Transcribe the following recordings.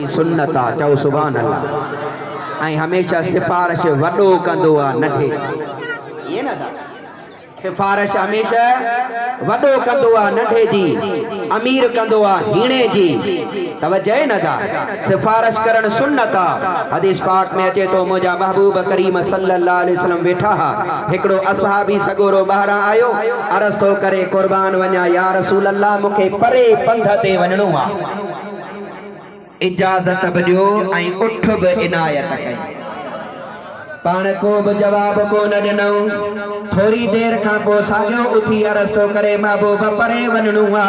سنت آ چئو سبحان الله ۽ هميشه سفارش وڏو ڪندو آ ننڍي ائين نه ادا سفارش هميشه وڏو ڪندو آ ننڍي جي امير ڪندو آ هيڻي جي توجه نه ادا سفارش ڪرڻ سنت آ حديث پاڪ ۾ اچي ٿو منهنجا محبوب ڪريم صلي الله عليه وسلم ويٺا ها هڪڙو اصحابي سڳورو ٻاهران آيو عرض ٿو ڪري قربان وڃان يا رسول الله مونکي پري پنڌ تي وڃڻو آ اجازت به ڏيو ۽ اٺ به عنايت ڪيو. پاڻ ڪو به جواب ڪو نه ڏنائون. ٿوري دير کان پوء ساڳيو اٿي عرض ٿو ڪري، محبوب پري وڃڻو آ،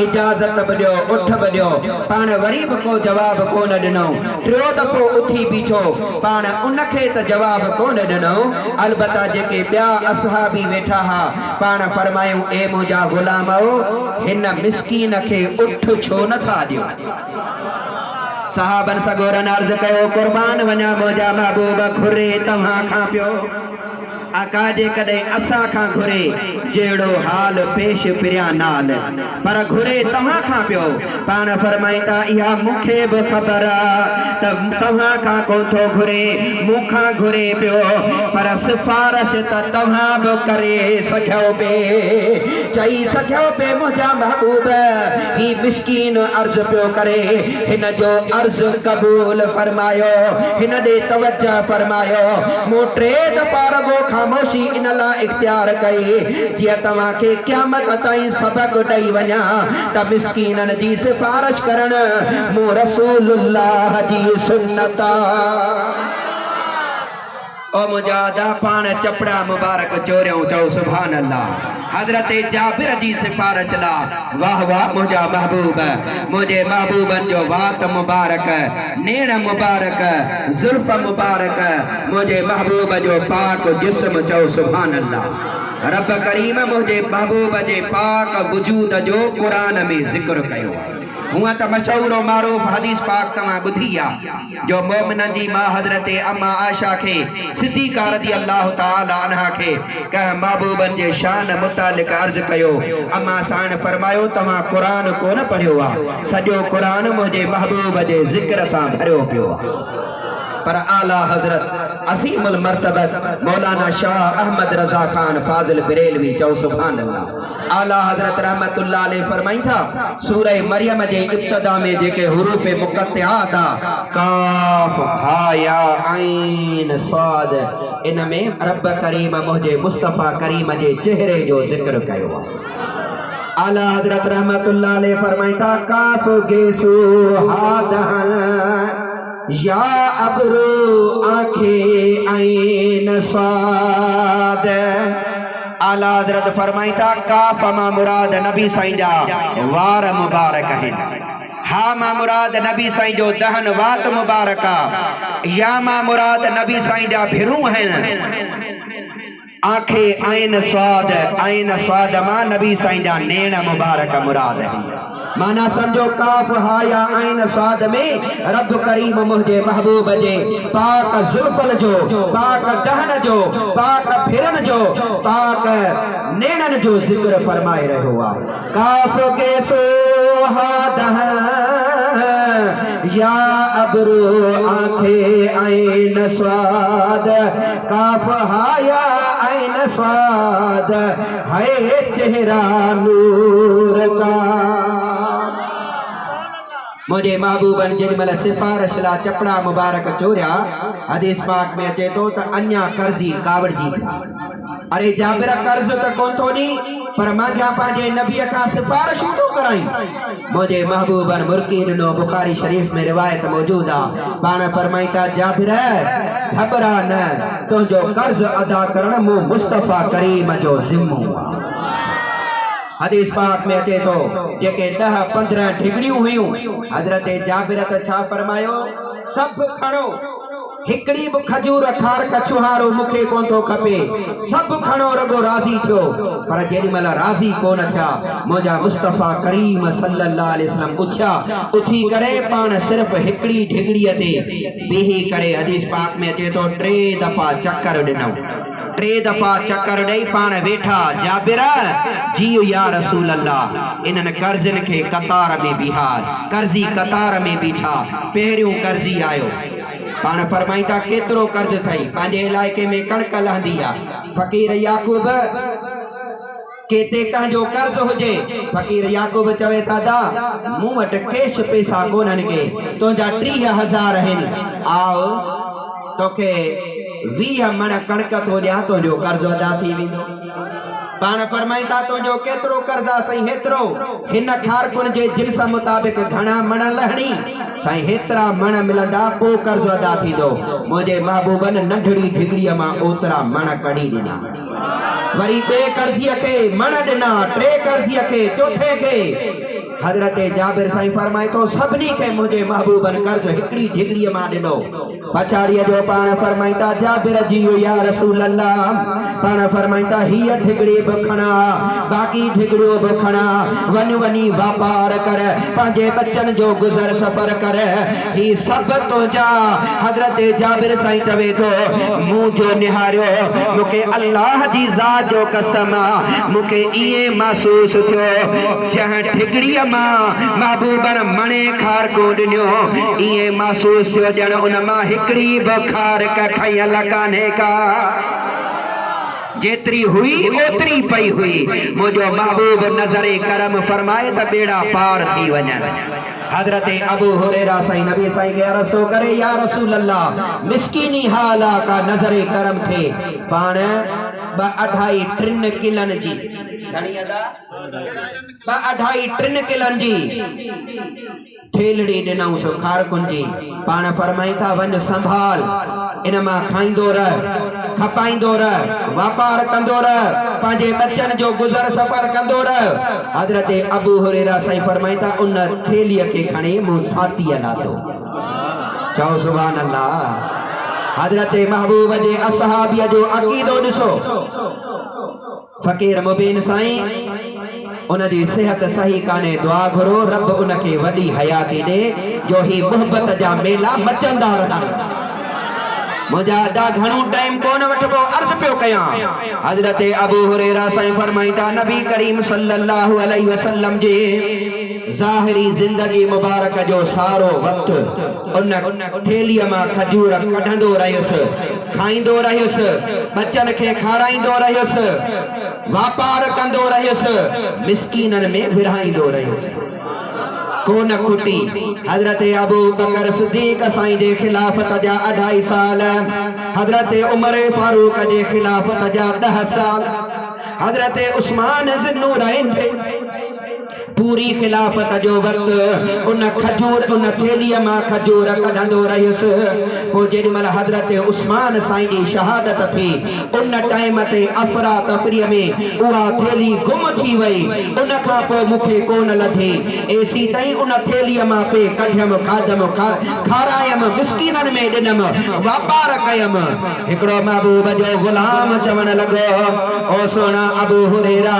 اجازت به ڏيو، اٺ به ڏيو. پاڻ وري به ڪو جواب ڪو نه ڏنائون. ٽيو دفعو اٿي بيٺو، پاڻ ان کي ته جواب ڪو نه ڏنائون، البته جيڪي ٻيا اصحابي ويٺا ها، پاڻ فرمايائون، اي منهنجا غلامؤ! هن مسڪين کي اٺ ڇو نه ٿا ڏيو؟ صحابن سڳورن عرض ڪيو، قربان وڃان منهنجا محبوب گهري توهان کان پيو. آقا جيڪڏهن اسان کان گهري جهڙو حال پيش پريان نال، پر گهري توهان کان پيو. پاڻ فرمائين ٿا، اها مون کي به خبر آ ته توهان کان ڪونه ٿو گهري، مون کان گهري پيو، پر سفارش ته توهان به ڪري سگهيو پي، چئي سگهيو پي منهنجا محبوب، هي مسڪين عرض پيو ڪري، هن جو عرض قبول فرمايو، هن ڏي توجه فرمايو، مون ٽي دفعا رڳو خاموشي ان لاء اختيار ڪئي، جيئن توهان کي قيامت تائين سبق ڏئي وڃان ته مسڪينن جي سفارش ڪرڻ مون رسول الله جي سنت آ. او منهنجا ادا پاڻ چپڙا مبارڪ چوريائون چئو سبحان الله حضرت جابر جي سفارش لا واه واه منهنجا محبوب منهنجي محبوبن جو وات مبارڪ نيڻ مبارڪ زلف مبارڪ منهنجي محبوب جو پاڪ جسم چئو سبحان الله رب ڪريم منهنجي محبوب جي پاڪ وجود جو قرآن ۾ ذڪر ڪيو آهي. هونء ته مشهور و معروف حديث پاڪ توهان ٻڌي آ جو مؤمنن جي ماء حضرت اما عائشه کي صديقه رضي الله تعالٰي عنها کي ڪنهن محبوبن جي شان متعلق عرض ڪيو اما سائڻ فرمايو توهان قرآن ڪونه پڙهيو آ سڄو قرآن منهنجي محبوب جي ذڪر سان ڀريو پيو آ. پر اعليٰ حضرت عظيم المرتبت مولانا شاهه احمد رضا خان فاضل بريلوي چئو سبحان الله اعليٰ حضرت رحمة الله عليه فرمائين ٿا، سورة مريم جي ابتدا ۾ جيڪي حروف مقطعات آ، ڪاف، ها، يا، عين، صاد، ان ۾ رب ڪريم منهنجي مصطفيٰ ڪريم جي چهري جو ذڪر ڪيو آ. اعليٰ حضرت رحمة الله عليه فرمائين ٿا، ڪاف گيسو ها دهن، يا ابرو آنکي عين صاد. اعليٰ حضرت فرمائين ٿا، ڪاف مان مراد نبي سائين جا وار مبارڪ آهن، ها مان مراد نبي سائين جو دهن وات مبارڪ آ، يا مان مراد نبي سائين جا ڀرون آهن، آنکي عين صاد، عين صاد مان نبي سائين جا نيڻ مبارڪ مراد آهن. معنيٰ سمجهو ڪاف ها يا عين صاد ۾ رب ڪريم منهنجي محبوب جي پاڪ زلفن جو، پاڪ دهن جو، پاڪ ڦرن جو، پاڪ نيڻن جو ذڪر فرمائي رهيو آهي. ڪاف ڪيسو ها دهن يا ابرو آنکي عين صاد ڪاف ها يا عين صاد هي چهرا نور ڪا. منهنجي محبوبن جيڏي مهل سفارش لا چپڙا مبارڪ چوريا، حديث پاڪ ۾ اچي ٿو ته اڃا قرضي ڪاوڙجي پيا. اري جابر قرض ته ڪونه ٿو ڏين پر مانجهان پنهنجي نبيء کان سفارشون ٿو ڪرائين. منهنجي محبوبن مرڪي ڏنو، بخاري شريف ۾ روايت موجود آ، پاڻ فرمائين ٿا، جابر! گهٻرا نه، تنهنجو قرض ادا ڪرڻ مون مصطفيٰ ڪريم جو ذمو آ. حديث پاڪ ۾ اچي ٿو، جيڪي ڏهه 15 ڍڳڙيون هيون، حضرت جابر ته ڇا فرمايو، سڀ کڻو، هڪڙي به کجور کارڪ ڇهارو مون کي ڪونه ٿو کپي، سڀ کڻو رڳو راضي ٿيو، پر جيڏي مهل راضي ڪونه ٿيا، منهنجا مصطفيٰ ڪريم صلّي اللّٰه عليه وسلّم اٿيا، اٿي ڪري پاڻ صرف هڪڙي ڍڳڙيء تي بيهي ڪري حديث پاڪ ۾ اچي ٿو ٽي دفعا چڪر ڏنائون. ٽي دفعا چڪر ڏئي پاڻ ويٺا، جابر! جيء يا رسول الله! انهن قرضين کي قطار ۾ بيهار. قرضي قطار ۾ بيٺا. پهريون قرضي آيو. پاڻ فرمائين ٿا، ڪيترو قرض اٿئي؟ پنهنجي علائقي ۾ ڪڻڪ لهندي آ. فقير يعقوب! ڪي تي ڪنهن جو قرض هجي؟ فقير يعقوب چوي ٿا، ادا! مون وٽ ڪيش پئسا ڪونهن ڪي، تنهنجا 30,000 آهن، آء توکي 20 مڻ ڪڻڪ ٿو ڏيان، تنهنجو قرض ادا ٿي ويندو. پاڻ فرمائين ٿا، تنهنجو ڪيترو قرض آ؟ سائين هيترو. هن کارڪن جي جنس مطابق گهڻا مڻ لهڻي؟ سائين هيترا مڻ ملندا، پوء قرض ادا ٿيندو. منهنجي محبوبن ننڍڙي ڍڳڙيء مان اوترا مڻ ڪڍي ڏنا. وري ٻئي قرضيء کي مڻ ڏنا، ٽئين قرضيء کي، چوٿين کي. حضرت جابر سائين فرمائي ٿو، سڀني کي منهنجي محبوبن قرض هڪڙي ڍڳڙيء مان ڏنو. پڇاڙيء جو پاڻ فرمائين ٿا، جابر جيء يا رسول الله! پاڻ فرمائين ٿا، هيء ڍڳڙي به کڻا، باقي ڍڳڙيون به کڻا، وڃ وڃي واپار ڪر، پنهنجي ٻچن جو گذر سفر ڪر. هي سڀ تنهنجا. حضرت جابر سائين چوي ٿو، مون جو نهاريو، مون کي الله جي ذات جو قسم آ، مون کي ائين محسوس ٿيو، جنهن ڍڳڙيء مان محبوبن مڻي کارڪون ڏنيون، ائين محسوس ٿيو ڄڻ ان مان هڪڙي به کارڪ کنيل ڪانهي ڪا. جيتري هئي اوتري پئي هئي. منهنجو محبوب نظر ڪرم فرمائي ته ٻيڙا پار ٿي وڃن. حضرت ابو هريره سائين نبي سائين کي عرض ٿو ڪري يا رسول الله مسڪيني حال آ ڪا نظر ڪرم ٿئي. پاڻ ٻه اڍائي ٽن ڪلن جي گهڻي ادا؟ ٻه اڍائي ٽن ڪلن جي. ٿيلهڙي ڏنائونس کارڪن جي. پاڻ فرمائين ٿا، وڃ سنڀال، ان مان کائيندو رهه، کپائيندو رهه، واپار ڪندو رهه، پنهنجي ٻچن جو گذر سفر ڪندو رهه. حضرت ابو هريره سائين فرمائين ٿا، ان ٿيلهيء کي کڻي مون ڇاتيء لاتو. چئو سبحان الله. حضرت محبوب جي اصحابيء جو عقيدو ڏسو. فقير مبين سائين ان جي صحت صحيح ڪانهي دعا گهرو رب ان کي وڏي حياتي ڏي جو هي محبت جا ميلا مچندا رهن. منهنجا ادا گهڻو ٽائيم ڪونه وٺبو عرض پيو ڪيان حضرت ابو هريره سائين فرمائين ٿا نبي ڪريم صلي الله عليه وسلم جي ظاهري زندگي مبارڪ جو سارو وقت ان ٿيلهيء مان کجور ڪڍندو رهيس، کائيندو رهيس، ٻچن کي کارائيندو رهيس، واپار ڪندو رهيس، مسڪينن ۾ ورهائيندو رهيس. ڪونه کٽي. حضرت ابوبڪر صديق سائين جي خلافت جا اڍائي سال، حضرت عمر فاروق جي خلافت جا ڏهه سال، حضرت عثمان ذوالنورين جي. پوري خلافت جو وقت ان کجور ان ٿيلهيء مان کجور ڪڍندو رهيس. پوء جيڏي مهل حضرت عثمان سائين جي شهادت ٿي، ان ٽائيم تي افراتفريء ۾ اها ٿيلهي گم ٿي وئي. ان کان پوء مون کي ڪونه لڌي. ايسيتائين ان ٿيلهيء مان پئي ڪڍيم، کاڌم، کارايم، مسڪينن ۾ ڏنم، واپار ڪيم. هڪڙو محبوب جو غلام چوڻ لڳو، او سهڻا ابو هريره!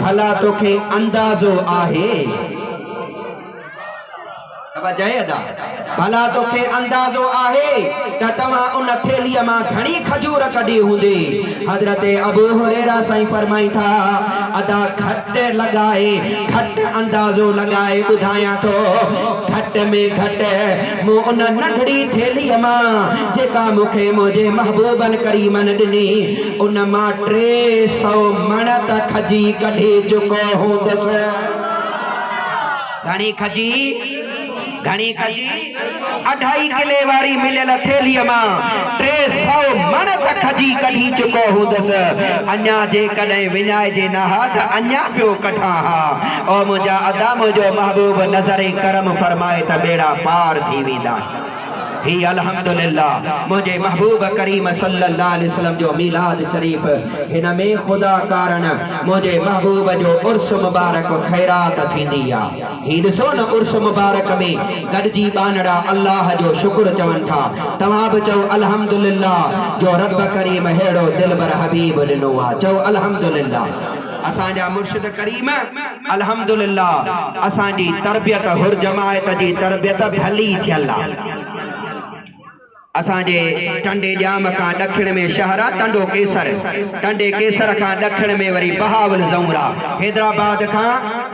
ڀلا توکي اندازو آهي؟ توجه ادا! ڀلا توکي اندازو آهي ته توهان ان ٿيلهيء مان گهڻي کجور ڪڍي هوندي؟ حضرت ابو هريره سائين فرمائين ٿا، ادا گهٽ لڳائي، گهٽ اندازو لڳائي ٻڌايان ٿو، گهٽ ۾ گهٽ مون ان ننڍڙي ٿيلهيء مان جيڪا مون کي منهنجي محبوبن ڪريمن ڏني، ان مان 300 مڻ ته کجي ڪڍي چڪو هوندس. گهڻي کجي؟ گهڻي کجي؟ اڍائي ڪلي واري مليل ٿيلهيء مان 300 مڻ ته کجي ڪڍي چڪو هوندس. اڃا جيڪڏهن وڃائجي نه ها ته اڃا پيو ڪڍان ها. او منهنجا ادا منهنجو محبوب نظر ڪرم فرمائي ته ٻيڙا پار ٿي ويندا. هي الحمد لله منهنجي محبوب ڪريم صلي الله عليه وسلم جو ميلاد شريف هن ۾ خدا ڪارڻ منهنجي محبوب جو عرس مبارڪ خيرات ٿيندي آ هي ڏسو نه عرس مبارڪ ۾ گڏجي ٻانهڙا الله جو شڪر چون ٿا توهان به چئو الحمد لله جو رب ڪريم ههڙو دلبر حبيب ڏنو آ چئو الحمد لله اسان جا مرشد ڪريم الحمدلله اسان جي تربيت حر جماعت جي تربيت ڀلي ٿيل آ. اسان جي ٽنڊي ڄام کان ڏکڻ ۾ شهر آ ٽنڊو قيصر، ٽنڊي قيصر کان ڏکڻ ۾ وري بهاول زئونر آ. حيدرآباد کان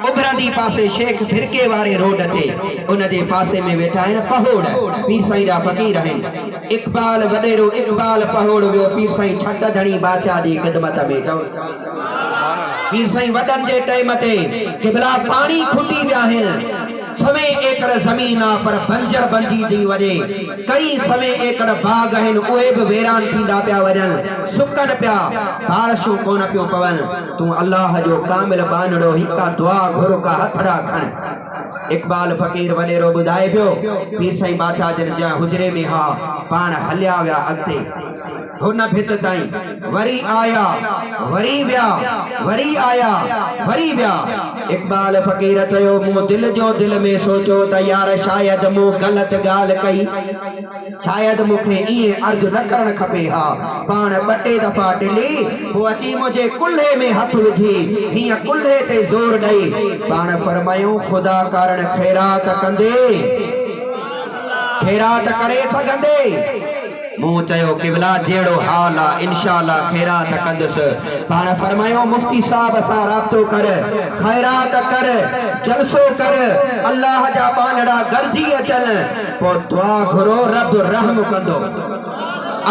اڀرندي پاسي شيخ ڦرڪي واري روڊ تي ان جي پاسي ۾ ويٺا آهن پهوڙ، پير سائين جا فقير آهن. اقبال وڏيرو اقبال پهوڙ ويو پير سائين ڇٽ ڌڻي بادشاهه جي خدمت ۾ چئو پير سائين وڏن جي ٽئيم تي قبلا پاڻي کٽي ويا آهن. سوين ايڪڙ زمين آ پر بنجر بنجي ٿي وڃي. ڪئين سوين ايڪڙ باغ آهن اهي به ويران ٿيندا پيا وڃن، سڪن پيا، بارشون ڪونه پيون پون. تون الله جو ڪامل ٻانهڙو هين ڪا دعا گهر ڪا هٿڙا کڻ. اقبال فقير وڏيرو ٻڌائي پيو، پير سائين بادشاهه جن جنهن حجري ۾ ها، پاڻ هليا ويا اڳتي. هن ڀت تائين، وري آيا، وري ويا، وري آيا، وري ويا. اقبال فقير چيو، مون دل جو دل ۾ سوچيو ته يار شايد مون غلط ڳالهه ڪئي، شايد مون کي ائين عرض نه ڪرڻ کپي ها. پاڻ ٻه ٽي دفعا ٽلي، پوء اچي منهنجي ڪلهي ۾ هٿ وجهي، هيئن ڪلهي تي زور ڏئي، پاڻ فرمايائون، خدا ڪارڻ خيرات ڪندي، خيرات ڪري سگهندي؟ مون چيو قبلا جهڙو حال آ انشاء الله خيرات ڪندس. پاڻ فرمايو مفتي صاحب سان رابطو ڪر، خيرات ڪر، جلسو ڪر، الله جا ٻانهڙا گڏجي اچن، پوء دعا گهرو رب رحم ڪندو.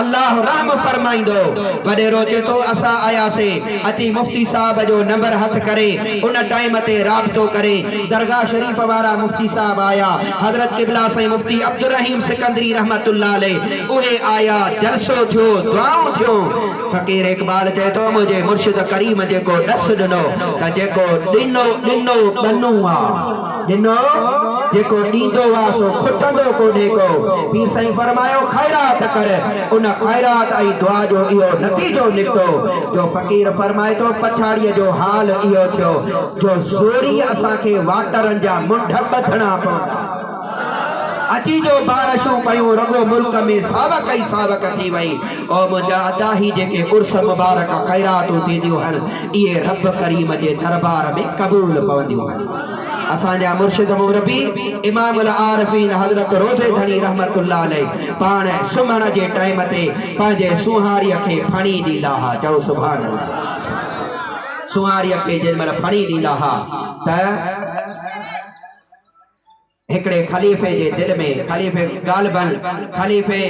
الله رحم فرمائيندو. وڏيرو چئي ٿو اسان آياسي اچي مفتي صاحب جو نمبر هٿ ڪري ان ٽائيم تي رابطو ڪري درگاهه شريف وارا مفتي صاحب آيا حضرت قبلا سائين مفتي عبدالرحيم سڪندري رحمة الله عليه اهي آيا جلسو ٿيو دعائون ٿيون فقير اقبال چئي ٿو منهنجي مرشد ڪريم جيڪو ڏس ڏنو ته جيڪو ڏنو ڏنو ٻنو آ ڏنو جيڪو ڏيندو آ سو کٽندو ڪونهي ڪو پير سائين فرمايو خيرات ڪر ان خيرات ۽ دعا جو اهو نتيجو نڪتو جو فقير فرمائي ٿو پڇاڙيء جو حال اهو ٿيو جو زوريء اسان کي واٽرن جا منڍ ٻڌڻا پوندا. اچي جو بارشون پيون رڳو ملڪ ۾ ساوڪ ئي ساوڪ ٿي وئي. او منهنجا ادا هي جيڪي عرس مبارڪ خيراتون ٿينديون هن اهي رب ڪريم جي دربار ۾ قبول پونديون هن. اسان جا مرشد مربي امام العارفين حضرت روضي ڌڻي رحمة الله عليه پاڻ سمهڻ جي ٽائيم تي پنهنجي سونهاريء کي ڦڻي ڏيندا ها چئو سبحان الله. سونهاريء کي جنهن مهل ڦڻي ڏيندا ها ته هڪڙي خليفي جي دل ۾ خليفي غالباً خليفي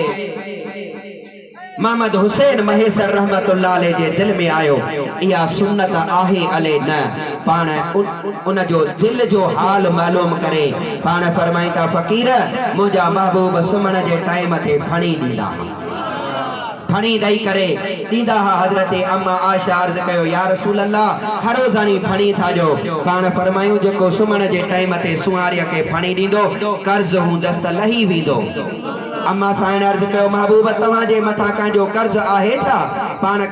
محمد حسين مهيسر رحمة الله عليه جي دل ۾ آيو اها سنت آهي الي نه پاڻ ان جو دل جو حال معلوم ڪري پاڻ فرمائين ٿا فقير منهنجا محبوب سمهڻ جي ٽائيم تي ڦڻي ڏيندا ها. ڦڻي ڏئي ڪري ڏيندا ها حضرت اما عائشه عرض ڪيو يا رسول الله هروزاڻي ڦڻي ٿا ڏيو پاڻ فرمايون جيڪو سمهڻ جي ٽائيم تي سونهاريء کي ڦڻي ڏيندو قرض هوندس ته لهي ويندو اما سائڻ عرض ڪيو محبوب توهان جي مٿان ڪنهن جو قرض آهي ڇا پاڻ.